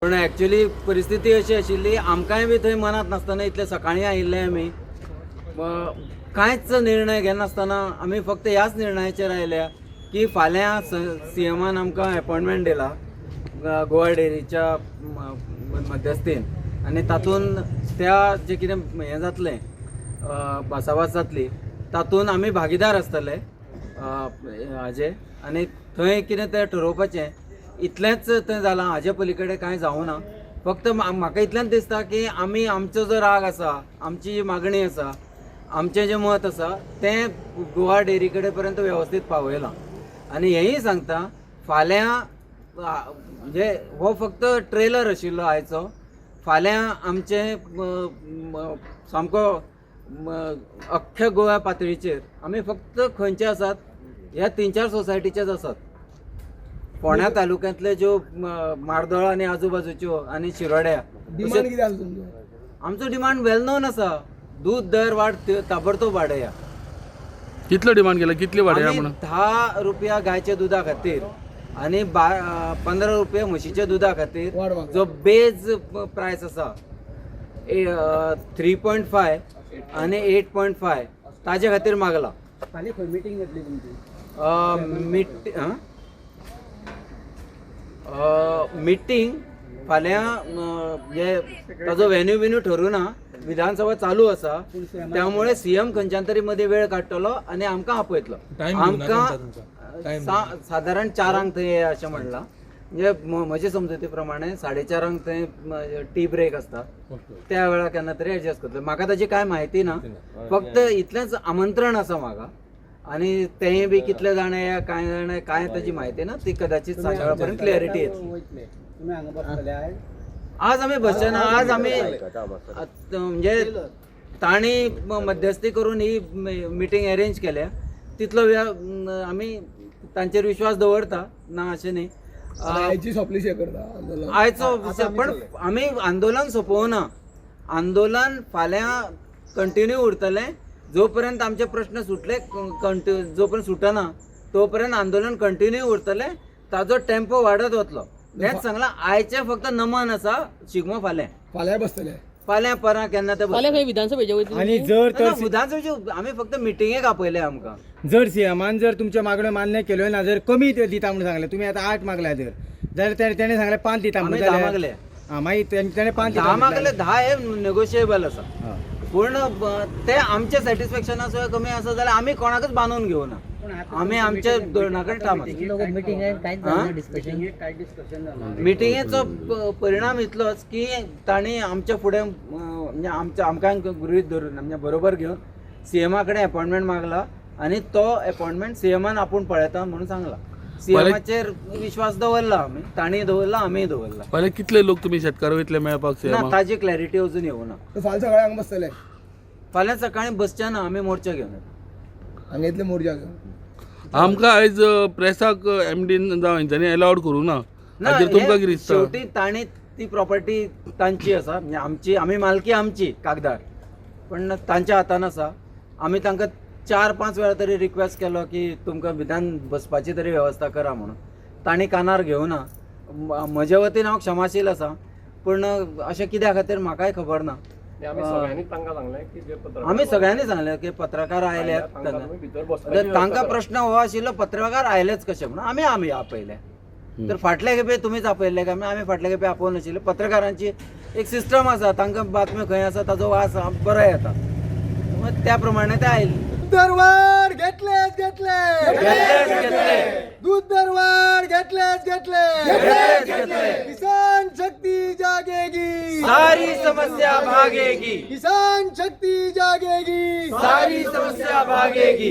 पूण एक्चुली परिस्थिती अशी आशिल्ली, आमकांय बी थंय मनांत नासतना इतले सकाळीं आयिल्ले आमी. कांयच निर्णय घेनासतना आमी फक्त ह्याच निर्णयाचेर आयल्या की फाल्यां सीएमान आमकां एपॉयंटमेंट दिला गोवा डेअरीच्या मध्यस्थीन आनी तातूंत त्या जें कितें हें जातलें, भासाभास जातली, तातूंत आमी भागीदार आसतले हाजे आनी थंय कितें तें ठरोवपाचें इतलेंच थंय जालां. हाजे पली कडेन कांय जावना. फक्त म्हाका इतलेंच दिसता की आमी आमचो जो राग आसा, आमची जी मागणी आसा, आमचें जें मत आसा तें गोवा डेअरी कडेन पर्यंत वेवस्थीत पावयलां. आनी हेंय सांगता, फाल्यां म्हणजे हो फक्त ट्रेलर आशिल्लो आयचो. फाल्यां आमचें सामको अख्ख्या गोवा पातळीचेर आमी फक्त खंयचे आसात, ह्या तीन चार सोसायटीचेच आसात. फोंड्या तालुक्यांतले ज्यो मार्दोळा आनी आजूबाजूच्यो आनी शिरोड्या. डिमांड कितें आसा तुमचो? आमचो डिमांड वेल नोन आसा, दूद दर वाड ताबडतोब वाडया. कितलो डिमांड केला, कितली वाडया आमी म्हणून? 10 रुपया गायच्या दुदा खातीर आनी 15 रुपया म्हशीच्या दुदा खातीर वाड मागला. जो बेज प्रायस आसा 3.5 आनी 8.5 ताजे खातीर मागला. फाल्यां खंय मिटींग जातली तुमची? मिटींग फाल्यां म्हणजे ताजो वेन्यू बिन्यू ठरूना. विधानसभा चालू आसा, त्यामुळे सीएम खंयच्यान तरी मदीं वेळ काडटलो आनी आमकां आपयतलो. आमकां सादारण 4 थंय येया अशें म्हणलां. म्हणजे म्हजे समजुती प्रमाणे 4:30 थंय टी ब्रेक आसता, त्या वेळार केन्ना तरी एडजस्ट करतले. म्हाका ताची कांय म्हायती ना, फक्त इतलेंच आमंत्रण आसा म्हाका आनी तेंय बी कितले जाण या कांय जाण काय ताची म्हायती ना. ती कदाचित सांजे वेळा पर्यंत क्लॅरिटी येतली. वयतले तुमी हांगा बसतले आयज? आज आमी बसचे ना. आज आमी म्हणजे तांणी मध्यस्थी करून ही मिटींग अरेंज केल्या, तितलो वेळ आमी तांचेर विश्वास दवरता, ना अशें न्ही. आयची सोंपली शे करता आंदोलन? आयचो पण आमी आंदोलन सोंपोवना. आंदोलन फाल्यां कंटिन्यू उरतलें. जो पर्यंत आमचे प्रश्न सुटले जो पर्यंत सुटना तो पर्यंत आंदोलन कंटिन्यू उरतलें. ताजो टेम्पो वाडत वतलो हेंच सांगलां. आयचें फक्त नमन आसा, शिगमो फाल्यां. फाल्यां बसतले? फाल्यां परां केन्ना ते फाल्यां खंय विधानसभेच्या वयतली? आणि जर तर विधानसभेचे आमी फक्त मिटिंगेक आपयले आमकां. जर सीएमान जर तुमच्यो मागण्यो मान्य केल्यो ना, जर कमी ते दिता म्हणून सांगलें, तुमी आतां 8 मागल्या जर जाल्यार तेणें सांगलें 5 दिता आमी म्हणून 10 जाल्यार मागले. आं, मागीर तेणें 5 10 दिता. मागले, 10 हे नेगोशिएबल आसा. आं. पूण ते आमच्या सॅटिस्फॅक्शना शिवाय कमी आसा जाल्यार आमी कोणाकच बांदून घेवना. आमी आमच्या धोरणा कडेन ठाम आसा. मिटिंगेचो परिणाम इतलोच की तांणी आमच्या फुडें म्हणजे आमच्या आमकां गृहीत धरून आमच्या बरोबर घेवन सीएमा कडेन अपॉयंटमेंट मागला आनी तो अपॉयंटमेंट सीएमान आपूण पळयता म्हणून सांगला. सीएमाचेर विश्वास दवरला आमी, तांणी दवरला, आमीय दवरला. फाल्यां कितले लोक तुमी शेतकार वयतले मेळपाक ना, सीएमाक? ताजी क्लॅरिटी अजून येवना. फाल्यां सकाळी हांगा बसतले? फाल्यां सकाळीं बसचे ना आमी, मोर्चा घेवन येता. हांगा येतले मोर्चा घेवन? आमकां आयज प्रेसाक एमडीन जावं हेंच्यांनी एलावड करूं ना. ना, हाजेर तुमकां हे कितें दिसता? शेवटी तांणी ती प्रॉपर्टी तांची आसा, म्हणजे आमची, आमी मालकी आमची कागदार, पण तांच्या हातान आसा. आमी तांकां 4-5 वेळा तरी रिक्वेस्ट केलो की तुमकां विधान बसपाची तरी वेवस्था करा म्हणून. तांणी कानार घेवना. म्हजे वतीन हांव क्षमाशील आसा, पूण अशें कित्या खातीर म्हाकाय खबर ना. आमी सगळ्यांनी तांकां सांगलें की जे पत्रकार आमी सगळ्यांनी सांगलें की पत्रकार आयल्यात तांकां तुमी भितर तर बसपाची तांकां वेवस्था प्रश्न हो आशिल्लो, पत्रकार आयलेच कशे म्हणून. आमी आमी आपयले तर फाटले खेपे तुमीच आपयल्ले काय? आमी फाटले खेपे आपोवं नाशिल्ले. पत्रकारांची एक सिस्टम आसा, तांकां बातम्यो खंय आसा ताजो वास बरो येता, मग त्या प्रमाणे ते आयले. दरवाढ घेतलेच घेतले. दूध दरवाढ घेतलेच घेतले. किसान शक्ती जागेगी, सारी समस्या भागेगी. किसान शक्ती जागेगी, सारी समस्या भागेगी.